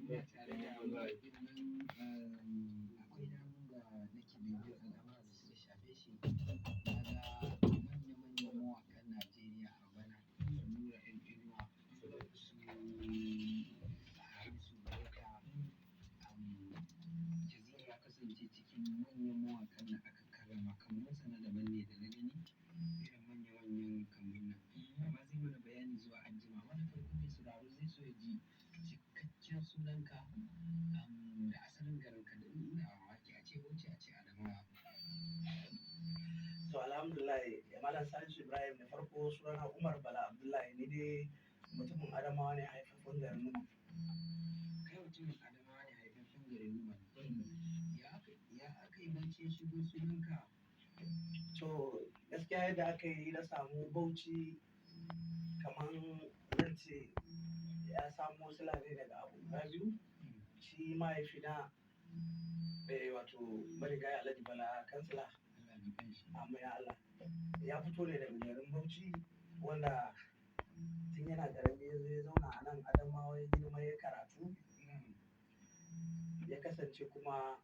Muna tare da mawaƙin nan, akwai damun da nake bibiyar al'amuran da suka shafe shi. Naga manya-manyan mawaƙan Najeriya a bana, su Nura M Inuwa, su Hamisu Breaker, Jaziri ya kasance cikin manyan mawaƙan da aka karrama. Kambunsa na daban ne da na gani, irin manya-manyan kambun nan. Amma zai mana bayani zuwa anjima. Amma da farko mai sauraro zai so ya ji cikakken sunanka, da asalin garinka da ina mamaki a ce Bauchi a ce Adamawa. To alhamdulillah, Malam Salisu Ibrahim, da farko sunana Umar Bala Abdullahi, ni dai mutumin Adamawa ne, haifaffen garin Numan. Kai mutumin Adamawa ne, haifaffen garin Numan. Ya aka yi Bauchi ya shigo sunanka? To gaskiya yadda aka yi na samu Bauchi, kaman zan ce ya samo sila ne daga abu guda biyu. Shi mahaifina, wato marigayi Alhaji Bala Kansila, Allah ji kanshi. Amin ya Allah. Ya fito ne daga garin Bauchi, wanda tun yana ƙarami ya zo ya zauna a nan Adamawa, ya girma, ya karatu. Ya kasance kuma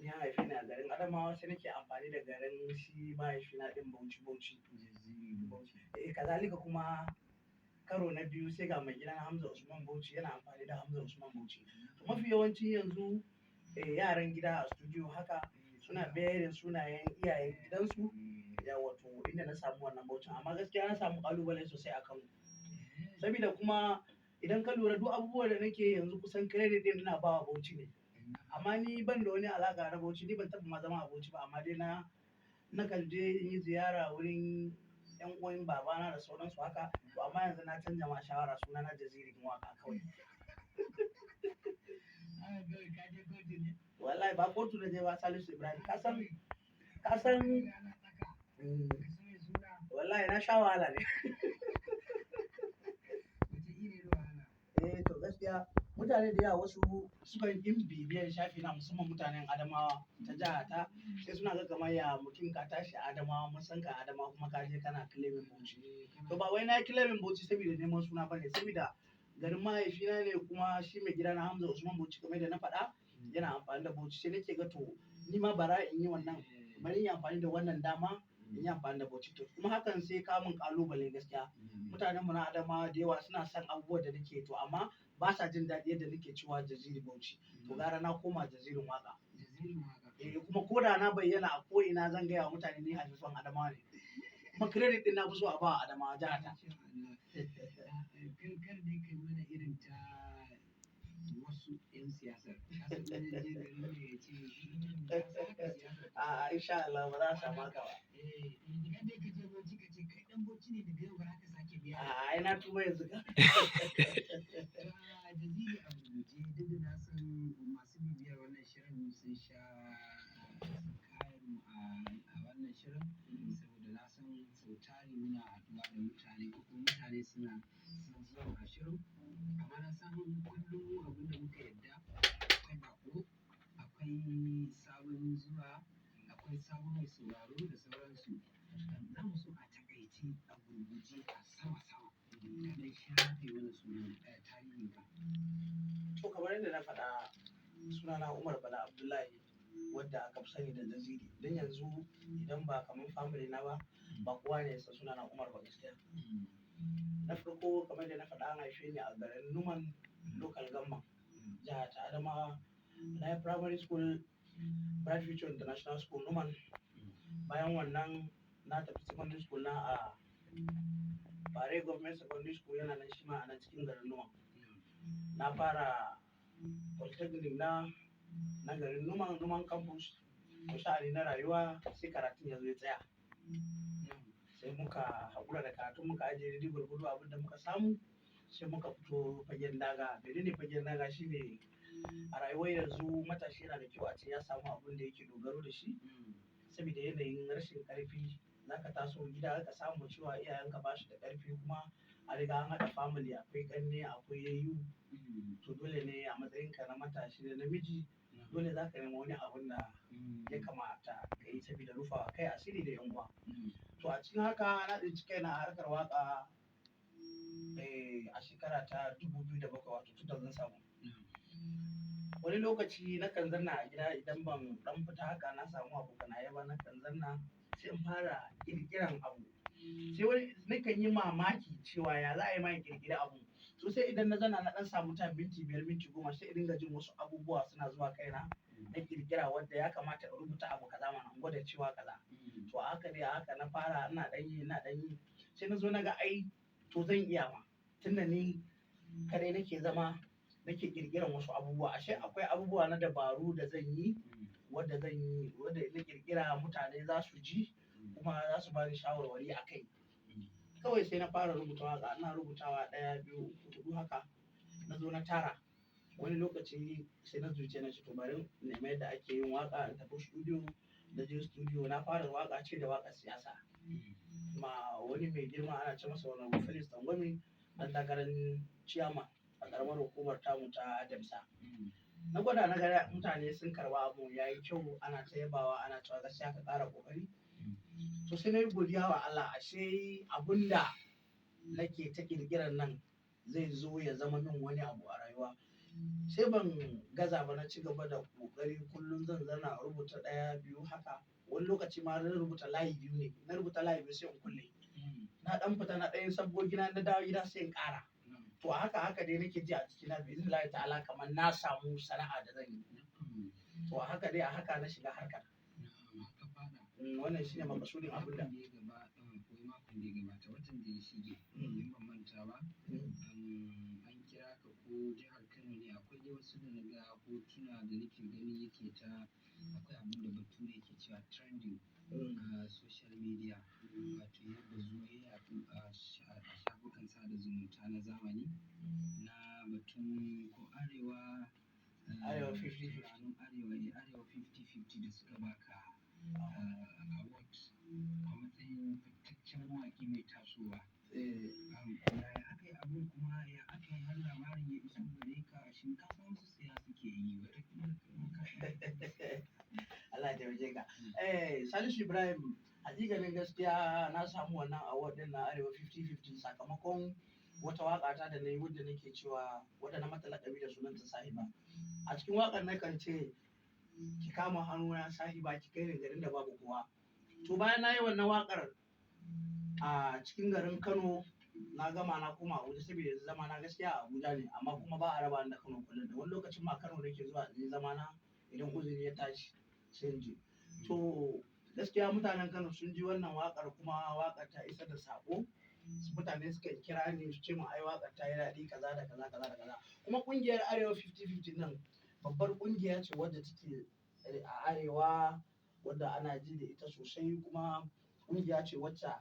ni an haife ni a garin Adamawa, sai nake amfani da garin shi mahaifina ɗin, Bauchi Bauchi. Jaziri Bauchi. Eh, kazalika kuma karo na biyu sai ga mai gidan Hamza Usman Bauchi yana amfani da Hamza Usman Bauchi. To mafi yawanci yanzu yaran gida a studio haka suna bearing sunayen iyayen gidansu, ya wato inda na samu wannan Bauchin. Amma gaskiya na samu ƙalubale sosai a Kano. Sabida kuma idan ka lura, duk abubuwan da nake yanzu, kusan credit ɗin ina bawa Bauchi ne. Amma ni ban da wani alaƙa da Bauchi, ni ban taɓa ma zama a Bauchi ba, amma dai na nakan je in yi ziyara wurin 'yan uwan babana da sauransu haka. To amma yanzu na canja ma shawara, sunana Jaziri Mawaƙa kawai. Ah, kawai ka je kotu ne? Wallahi ba kotu na je ba, Salisu Ibrahim. Ka san Rana tsaka. Ka sauya suna. Wallahi na sha wahala ne. Wace iriyar wahala? Eh, to gaskiya mutane da yawa wasu sukan ƙin bibiyan shafi na, musamman mutanen Adamawa ta jiha ta, sai suna ga kamar ya mutum ka tashi a Adamawa, mun san ka a Adamawa, kuma ka je kana claiming Bauchi. To ba wai na yi claiming Bauchi saboda neman suna bane, saboda garin mahaifina ne, kuma shi mai gidana Hamza Usman Bauchi, kamar yadda na faɗa, yana amfani da Bauchi, sai nake ga to ni ma bara in yi wannan, bari in yi amfani da wannan dama in yi amfani da Bauchi. To kuma hakan sai kawo min ƙalubale gaskiya. Mutanen mu na Adamawa da yawa suna son abubuwan da nake, to amma ba sa jin daɗi yadda nake cewa Jaziri Bauchi. To gara na koma Jazirin Waƙa. Jazirin Waƙa. Eh, kuma ko da na bayyana a ko ina, zan gaya wa mutane ni haifaffen Adamawa ne. Kuma credit ɗin na fi so a ba Adamawa jiha ta. Masha Allah. Kar dai kai mana irin ta wasu 'yan siyasar. Ka san wani je garin ne ya ce shi ka san haka siyasar. A'a, insha Allah ba za a samu haka ba. Eh, idan dai ka je Bauchi ka ce kai ɗan Bauchi ne, daga yau ba za ka sake biya. A'a, ai na tuba yanzu ka. To a Jaziri, a gurguje, duk da na san masu bibiyar wannan shirin sun sha kayan mu a wannan shirin, saboda na san sau tari muna haɗuwa da mutane ko kuma mutane sun ji mu a shirin. Amma na san kullum mu abin da muka yadda, akwai baƙo, akwai sabon zuwa, akwai sabon mai sauraro da sauransu. Za mu so a taƙaice, a gurguje, a sama-sama, ka ɗan shafe mana sunan tarihinka. To kamar yadda na faɗa, sunana Umar Bala Abdullahi, wadda aka fi sani da Jaziri. Don yanzu idan ba kamar family na ba, ba kowa ne ya san sunana Umar ba gaskiya. Na farko, kamar yadda na faɗa, an haife ni a garin Numan Local Government, jihar ta Adamawa. Na yi primary school Bright Future International School Numan. Bayan wannan na tafi secondary school na a Bare Government Secondary School, yana nan shi ma a nan cikin garin Numan. Na fara polytechnic na garin Numan, Numan Campus. To sha'ani na rayuwa sai karatun ya zo ya tsaya. Sai muka haƙura da karatun, muka ajiye daidai gwargwado abin da muka samu, sai muka fito fagen daga. Menene fagen daga? Shine a rayuwar yanzu matashi yana da kyau a ce ya samu abin da yake dogaro da shi, saboda yanayin rashin ƙarfi zaka taso gida ka samu cewa iyayenka ba su da ƙarfi, kuma a riga an haɗa family, akwai ƙanne, akwai yayyu. To dole ne a matsayinka na matashi da namiji, dole zaka nemi wani abun da ya kamata ka yi saboda rufawa kai asiri da 'yan uwa. To a cikin haka na tsinci kaina a harkar waƙa a shekara ta 2007, wato 2007. Wani lokaci nakan zanna a gida idan ban ɗan fita haka na samu abokanaye ba, nakan zanna sai in fara ƙirƙiran abu. Sai wani nakan yi mamaki cewa ya za a yi ma in ƙirƙiri abu. To sai idan na zanna na ɗan samu time minti 5, minti 10 sai in dinga jin wasu abubuwa suna zuwa kaina na ƙirƙira wadda ya kamata in rubuta abu kaza mana in gwada cewa kaza. To a haka dai a haka na fara ina ɗan yi, ina ɗan yi sai na zo na ga ai to zan iya ma. Tunda ni kaɗai nake zama nake ƙirƙiran wasu abubuwa. Ashe akwai abubuwa na dabaru da zan yi wadda zan yi wadda na ƙirƙira mutane za su ji kuma za su bani shawarwari a kai. Kawai sai na fara rubuta waƙa. Ina rubutawa ɗaya, biyu, uku, huɗu haka na zo na tara. Wani lokaci sai na zuciya na ce to bari in nemi yadda ake yin waƙa in tafi studio. Na je studio na fara waƙa ce da waƙar siyasa. Ma wani mai girma ana ce masa Honorable Felix Dangwami ɗan takarar ciyama a ƙaramar hukumar tamu ta Demsa. Na gwada na ga mutane sun karɓa abun yayi kyau ana ta yabawa ana cewa gaskiya ka ƙara ƙoƙari. To sai nayi godiya wa Allah ashe abun da nake ta ƙirƙiran nan zai zo ya zama min wani abu a rayuwa. Sai ban gaza ba na ci gaba da ƙoƙari kullum zan zanna in rubuta ɗaya, biyu haka. Wani lokaci ma zan rubuta layi biyu ne. Na rubuta layi biyu sai in kulle. Na ɗan fita na ɗan yi sabgogina na dawo gida sai in ƙara. To a haka haka dai nake ji a jikina bi iznillahi ta'ala kamar na samu sana'a da zan yi. To a haka dai a haka na shiga harkar. Na'am, haka fara. Wannan shine maƙasudin abun da. Makon da ya gabata, ko makon da ya gabata, watan da ya shige, in ban manta ba, an kira ka ko jihar Kano ne akwai dai wasu da naga hotuna da nake gani yake ta akwai abun da bature yake cewa trending a social media wato ya bazu ya yaɗu a shafukan sada zumunta na zamani na batun ko Arewa, Arewa 50-50. taurarin Arewa, eh Arewa 50-50 da suka baka award a matsayin fitaccen mawaƙi mai tasowa. Eh. Yaya aka yi abun kuma ya aka yi har labarin ya iso gare ka shin ka san wasu siya suke yi wataƙila kai ma ka siya? Allah ya taimake ka. Eh, Salisu Ibrahim, haƙiƙanin gaskiya na samu wannan award ɗin na Arewa 50-50 sakamakon wata waƙa ta da na yi wadda nake cewa wadda na mata laƙabi da sunanta Sahiba. A cikin waƙar nakan ce ki kama hannuna Sahiba ki kai ni garin da babu kowa. To bayan na yi wannan waƙar a cikin garin Kano na gama na koma Abuja saboda yanzu zama na gaskiya a Abuja ne amma kuma ba a raba ni da Kano kullum. Da wani lokacin ma Kano nake zuwa in yi zama na idan uzuri ya tashi sai in je. To gaskiya mutanen Kano sun ji wannan waƙar kuma waƙar ta isa da saƙo. Mutane sukan kira ni su ce mun ai waƙar ta yi daɗi kaza da kaza kaza da kaza. Kuma ƙungiyar Arewa 50-50 nan babbar ƙungiya ce wadda take a Arewa wadda ana ji da ita sosai kuma ƙungiya ce wacce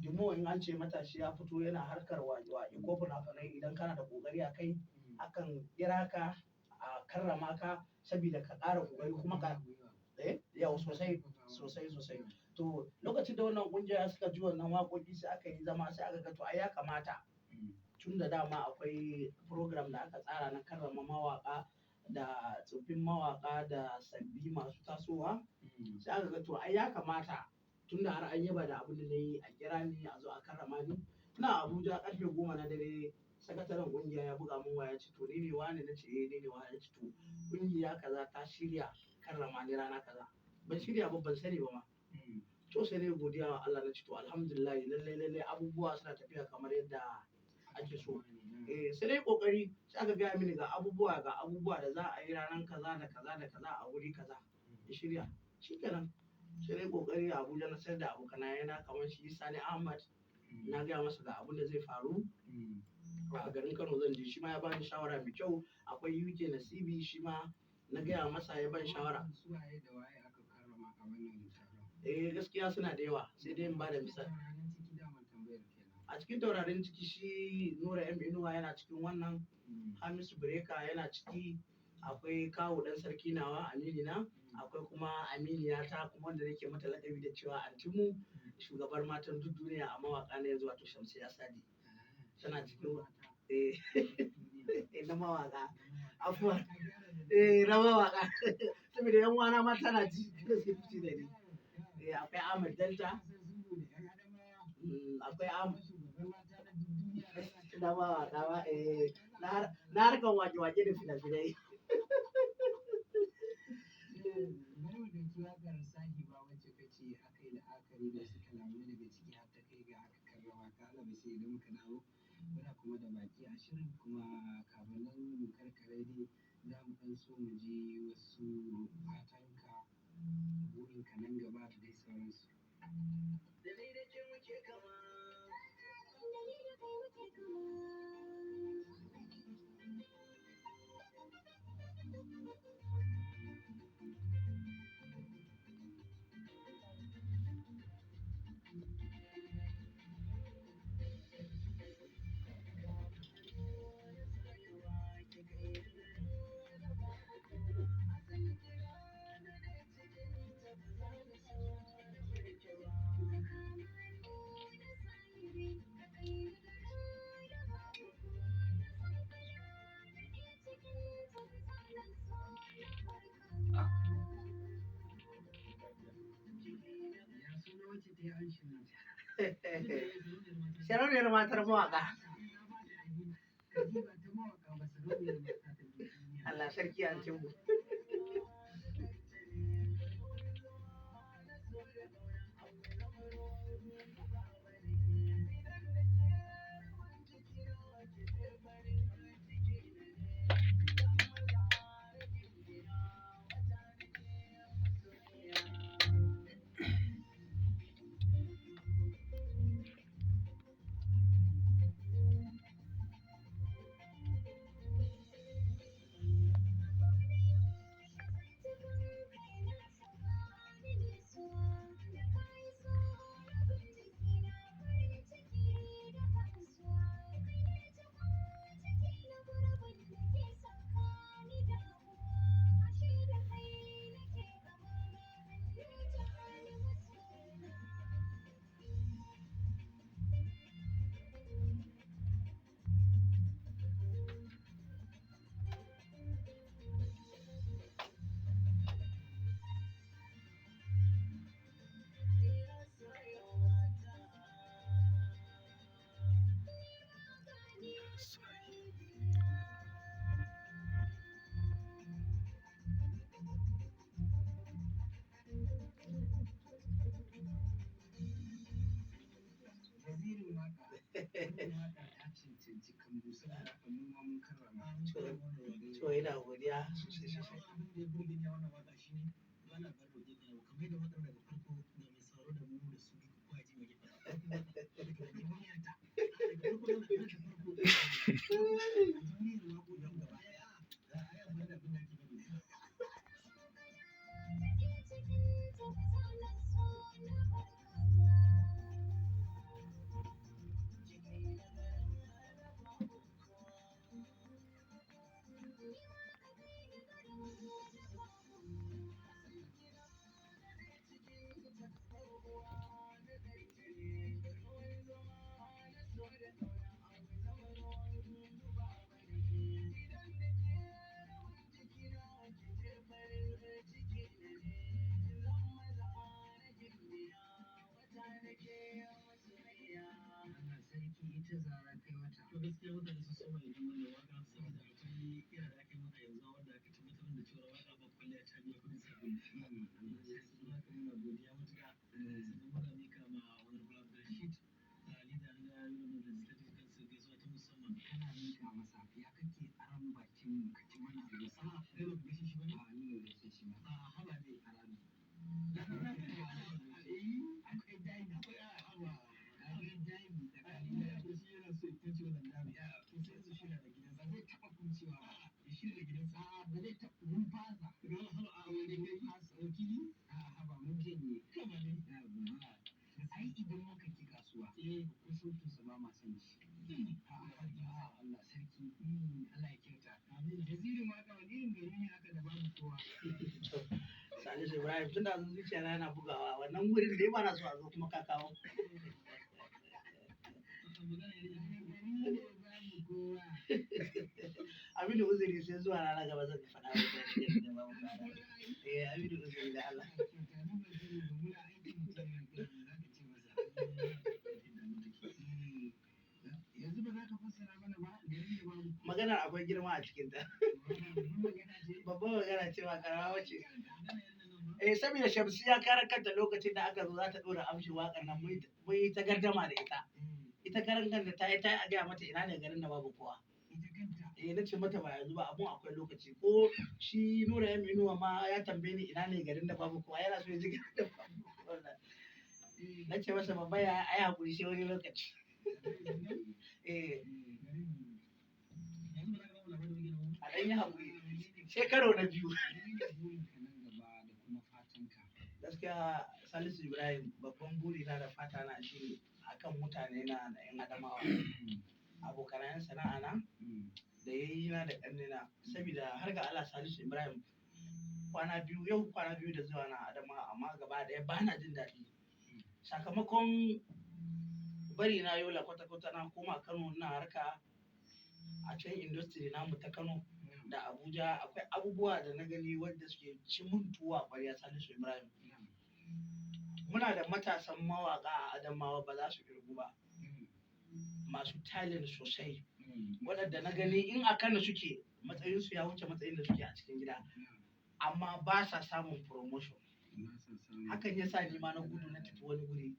the more in an ce matashi ya fito yana harkar waƙe ko fina-finai idan kana da ƙoƙari a kai akan kira ka a karrama ka saboda ka ƙara ƙoƙari kuma ka eh yau sosai sosai sosai. To lokacin da wannan ƙungiya suka ji wannan waƙoƙi sai aka yi zama sai aka ga to ai ya kamata tun da dama akwai program da aka tsara na karrama mawaƙa da tsoffin mawaƙa da sabbi masu tasowa. Sai aka ga to ai ya kamata tun da har an yaba da abin da na yi a kira ni a zo a karrama ni. Ina Abuja ƙarfe 10 na dare sakataren ƙungiya ya buga mun waya ya ce to ni ne wane na ce eh ni ne wane ya ce to ƙungiya kaza ta shirya karrama ni rana kaza. Ban shirya ba ban sani ba ma. To sai nayi godiya wa Allah na ce to alhamdulillah lallai lallai abubuwa suna tafiya kamar yadda ake so. Eh sai nayi ƙoƙari sai aka gaya mini ga abubuwa da za a yi ranar kaza da kaza da kaza a wuri kaza. In shirya. Shikenan. Sai nayi ƙoƙari a Abuja na sayar da abokanaye na kamar shi Sani Ahmad na gaya masa ga abun da zai faru. A garin Kano zan je shi ma ya bani shawara mai kyau. Akwai UK Nasibi shi ma na gaya masa ya bani shawara. Su waye da waye aka karrama a wannan taron? Eh gaskiya suna da yawa sai dai in bada misali. Taurarin ciki daman tambayar kenan. A cikin taurarin ciki shi Nura M Inuwa yana cikin wannan, Hamisu Breaker yana ciki, akwai Kawu ɗan sarki nawa amini na, akwai kuma aminiya ta kuma wanda nake mata laƙabi da cewa Antimu shugabar matan duk duniya a mawaƙa na yanzu wato Shamsiyya Sadi. Tana cikin eh na mawaƙa. Afuwan eh na mawaƙa saboda 'yan uwana ma tana ji dole sai fushi da ni. Eh akwai Ahmad Delta. Akwai Ahmad. Na mawaƙa ba, eh, na harkan waƙe-waƙe da fina-finai. Bari mu ɗauki waƙar Sahiba wacce ka ce aka yi la'akari da wasu kalamai daga ciki har ta kai ga aka karrama ka. Alabashi idan muka dawo muna kuma da baƙi a shirin, kuma kafin nan mu karkare dai za mu ɗan so mu ji wasu fatanka, burinka nan gaba da dai sauransu. Ya suna wacce ta yi anshin nan? Sarauniyar matar mawaƙa. Kadiba ta mawaƙa ba sarauniyar mata ta duniya. Allah sarki antinmu. Wazirin waƙa, wannan waƙa ta cancanci kambu saboda haka mu ma mun karrama. To ina godiya sosai sosai. Abin da ya burge ni a wannan waƙa shine ba na bar waje ɗaya ba, kamar yadda waƙar daga farko da mai sauraro da mu da su duka kowa ya ji muke faɗa. Daga duniya ta, daga farko na ta farko. A duniyar waƙoƙin gaba ɗaya, ai amfani da abin da ake faɗi. Allah sarki, ita zara kai wata. To gaskiya mutane sun soma yaban wannan waƙa saboda akwai kira da aka yi mana yanzu wanda aka tabbatar da cewa waƙa ba kwalliya ta biya kuɗin sabulu. Allah sarki. Haka muna godiya matuƙa. Sannan muna miƙa ma Honorable Abdulrashid, leader na Union Legislative Council, gaisuwa ta musamman. Kana miƙa masa, ya kake aron bakin mu ka ci mana abu? A'a, kai ba ka gaishe shi ba ne? A'a, ni ban gaishe shi ba. A'a, haba dai. Arabi. Eh, Akwai dami. akwai a'a, haba. Akwai dami tsakanin Ai, Abdulrashid yana so ya kunce wannan dami. To sai su shirya da gidansa. Ba zai taɓa kuncewa ba. Ya shirya da gidansa. A'a, ba zai taɓa, mun fasa. Ga haba, a wani Mun kai. fasa. Wakili? A'a, haba, mun janye. Haba dai. Yawwa. Ai idan muka ki kasuwa, Eh. ko sautin sa ba ma son shi. A'a, a'a, Allah sarki. Allah ya kyauta. Amin. Wazirin waƙa, wani irin gari ne haka da babu kowa? To, Salisu Ibrahim, tun da zuciya na yana bugawa wannan wurin dai ba na so a zo kuma ka kawo. Magana ya Wani gari ne babu kowa? Aminu uzuri, sai zuwa rana gaba zan faɗa maka da babu kowa. Eh, Aminu uzuri da Allah. Allah ya kyauta. Ni ban sani ba, muna aikin mu kenan kai, me za ka ce masa? Yanzu ba za ka fassara Maganar akwai girma a cikinta. Babban magana ce, ba karama ba ce. Eh, saboda Shamsiya karan kanta lokacin da aka zo za ta ɗora amshi waƙar nan, mun yi ta gardama da ita. Ita karan kanta ta yi ta a gaya mata ina ne garin da babu kowa. Eh, na ce mata ba yanzu ba, abun akwai lokaci. Ko shi Nura M Inuwa ma ya tambaye ni ina ne garin da babu kowa, yana so ya ji garin da babu kowa. Na ce masa babba ya ai hakuri sai wani lokaci. Eh, a ɗan yi hakuri. Sai karo na biyu. Gaskiya Salisu Ibrahim, babban burina da fata na shine akan mutane na da 'yan Adamawa, abokanayen sana'a na da yayyina da ƙannena, saboda har ga Allah Salisu Ibrahim, kwana 2 yau, kwana 2 da zuwa na Adamawa, amma gaba ɗaya bana jin daɗi. Sakamakon bari na Yola kwata-kwata na koma Kano, ina harka a can industry namu ta Kano da Abuja, akwai abubuwa da na gani wanda suke ci mun tuwo a ƙwarya, Salisu Ibrahim. Muna da matasan mawaƙa a Adamawa ba za su ƙirgu ba. Masu talent sosai. Waɗanda na gani in a Kano suke, matsayinsu ya wuce matsayin da suke a cikin gida. Amma ba sa samun promotion. Hakan ya sa ni ma na gudu na tafi wani guri.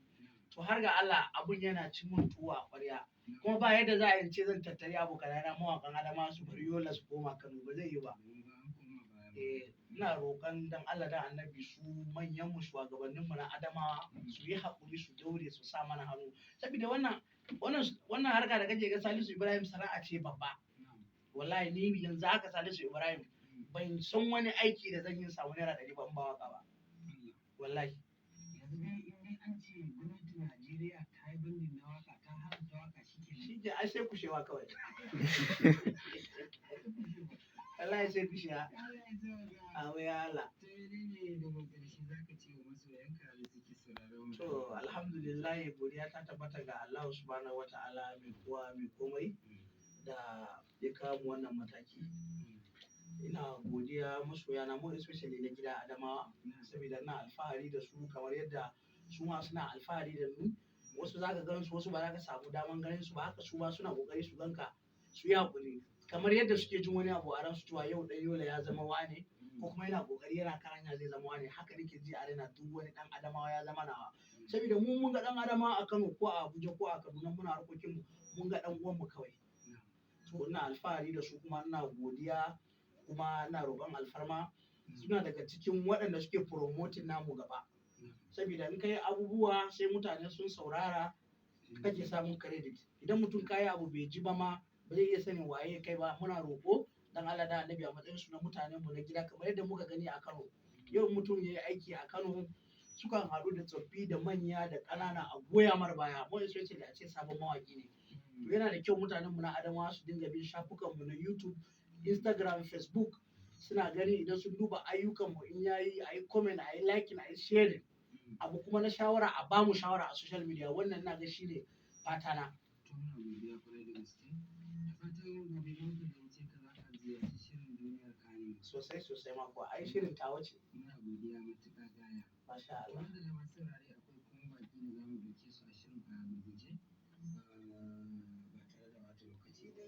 To har ga Allah abun yana ci mun tuwo a ƙwarya. Kuma ba yadda za a yi ce zan tattari abokanai na mawaƙan Adamawa su bar Yola su koma Kano, ba zai yiwu ba. Eh, ina roƙon dan Allah da Annabi su manyan mu, shugabannin mu na Adamawa, su yi haƙuri su daure su sa mana hannu. Saboda wannan harka da kake ga Salisu Ibrahim sana'a ce babba. Wallahi ni yanzu haka Salisu Ibrahim ban san wani aiki da zan yi samu ₦100 ba in ba waƙa ba. Wallahi. Yanzu dai in dai an ce gwamnatin Najeriya ta yi bandin na waka, ta haramta waka, shi kenan. Shi ke ai sai kushewa kawai. Wallahi sai kushewa. Allah ya sauka. Amin ya Allah. To menene daga ƙarshe za ka ce wa masoyanka da suke sauraron mu? To alhamdulillah, godiya ta tabbata ga Allah Subhanahu wa ta'ala, mai kowa mai komai, da ya kawo mu wannan mataki. Ina godiya masoya na, more especially na gida Adamawa, saboda ina alfahari da su kamar yadda su ma suna alfahari da ni. Wasu za ka gan su, wasu ba za ka samu daman ganin su ba, haka su ma suna ƙoƙari su gan ka, su yi haƙuri. Kamar yadda suke jin wani abu a ransu cewa yau ɗan Yola ya zama wane, ko kuma yana ƙoƙari yana kan hanya zai zama wane, haka nake ji a raina duk wani ɗan Adamawa ya zama nawa. Saboda mu mun ga ɗan Adamawa a Kano ko a Abuja ko a Kaduna muna harkokin mu, mun ga ɗan uwan mu kawai. To ina alfahari da su kuma ina godiya kuma ina roƙon alfarma. Suna daga cikin waɗanda suke promoting namu gaba. Saboda in ka yi abubuwa sai mutane sun saurara kake samun credit. Idan mutum ka yi abu bai ji ba ma, ba zai iya sanin waye kai ba. Muna roƙo dan Allah da Annabi a matsayin su na mutanen mu na gida, kamar yadda muka gani a Kano. Yau mutum ya yi aiki a Kano, sukan haɗu da tsoffi da manya da ƙanana a goya mar baya. More especially a ce sabon mawaƙi ne. To yana da kyau mutanen mu na Adamawa su dinga bin shafukan mu na YouTube, Instagram, Facebook, suna gani idan sun duba ayyukan mu in yayi, a yi comment, a yi liking, a yi sharing. Abu kuma na shawara, a bamu shawara a social media. Wannan ina ga shine fata na. To muna godiya kwarai da gaske. Da fatan gobe muka gayyace ka za ka ziyarci shirin Duniyar Kannywood. Sosai sosai ma kuwa, ai shirin tawa ce. Muna godiya matuƙa gaya. Masha Allah. Wanda da masu saurare, akwai kuma baƙi da za mu ɗauke su a shirin a gurguje, ba tare da ɓata lokaci ba.